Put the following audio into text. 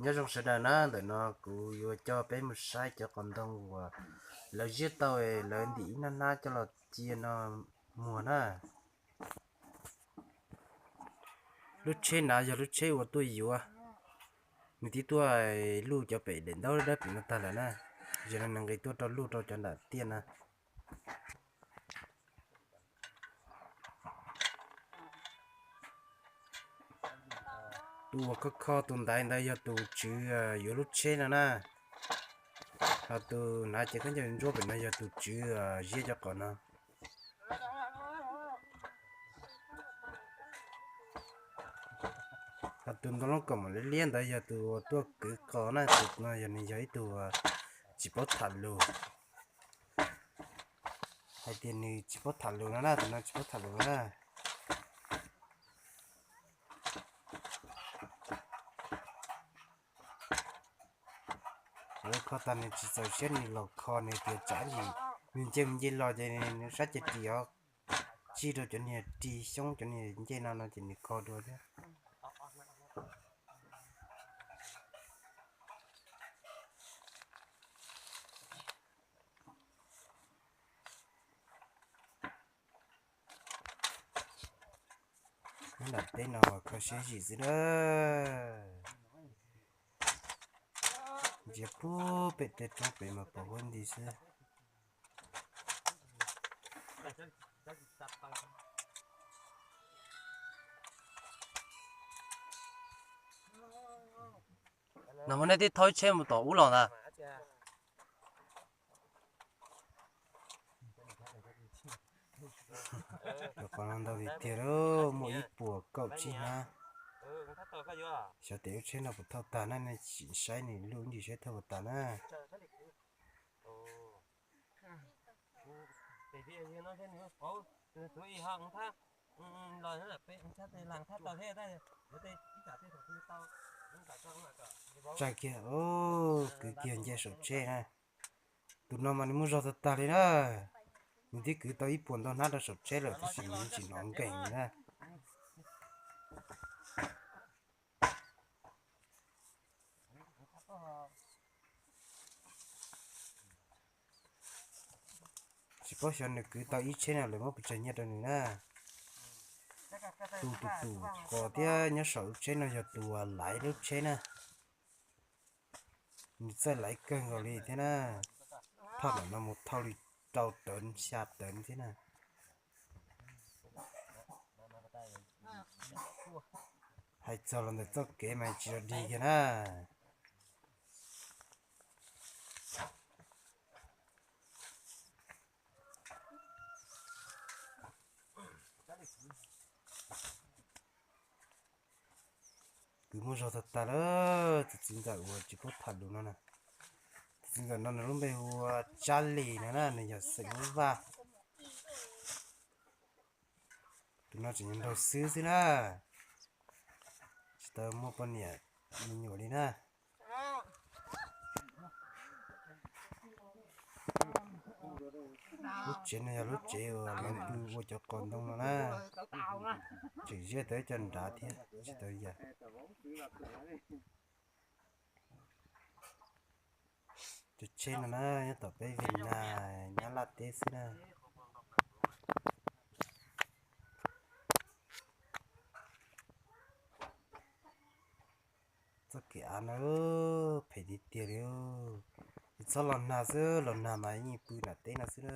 Nyob zoo sawv daws na, ntawm no kuv yuav coj peb mus saib cov qos ntoo uas lawv ziab tau, lawv ntim ib hnab hnab coj los cia no muag na. Lub tsheb na yog lub tsheb uas tuaj yuav, nws twb tuaj luj cov pem daim ntaub dawb pem no tag lawm na. Yog no nws nqis tuaj rau luj rau cov nram tiaj na. Tus uas kho kho tus ntaiv ntawd yog tus tswv yuav lub tsheb no na. Ho tus hnav cev khaub ncaws ntsuab pem no yog tus tswv ziab cov qos no. Ho tus ntoo lub kaum mam liab liab ntawd yog tus uas tuaj kwv qos na, tus no yog nws yog ib tug tsis paub tham lus. Hais tias nws tsis paub tham lus no na, tus no tsis paub tham lus no na. Lawv kho tas nws tsis txaus siab nws los kho nws tias tsam ib ntsis nws nce mus nce los ces nws sab ces ris os, tsij rau cov niag ris xyoob cov niag ncej no no ces nws kho dua thiab. Nyob nram teb no kho siab zim xwb na. Ntsia puag pem tej roob pem mas pom huab nti xwb. No muab nej tib thaub tsheb mus tom ub los ntag. Cov qos no ntau tiag tiag lauj, muaj ib puas kaum tsib hnab. Xyov tes lub tsheb no puas thauj tag na, nej sim saib nws luj ib ntsis saib thauj puas tag na. Tsaws kiag, kwv kiag nce saum tsheb na. Tus no mas nws muaj zog tag tag li na. Nws twb kwv tau ib puas ntau hnab rau saum tsheb lawm tab sis nws tsis hnov nkees li na. Tsis paub xyov nws kwv tau ib tsheb no lawv muab pes tsawg nyiaj rau nws na. Tus tus tus qos thiab nyob saum lub tsheb no yog tus laiv lub tsheb na. Nws txawj laiv kawg nkaus li thiab na. Thauj ntawm no mus thauj li rau tawv xya tawv thiab na. Hais txog los ntawm txoj kev mas tsis yog dig kiag na. Kwv muaj zog tag tag lawm, tus txiv ntxawm uas tsis paub tham lus no na. Tus txiv ntxawm no nws lub npe hu ua Tsab Lis no na, nws yog xeem Hmoob Vaj. Tus no tseem nraug xwb xwb na, tsis tau muaj poj niam me nyuam li na. Lub tsev no yog lub tsev uas lawv pw ua cov qos ntoo no na. Tseem ziab tau ib co nrad thiab tsis tau yam. Cov tsheb no na nyob tom peb Vib Naj Nyab Laj teb xwb na. Txoj kev av na, phem tiag tiag li. Txhob los nag xwb, los nag mas yeej pw nram teb no xwb na.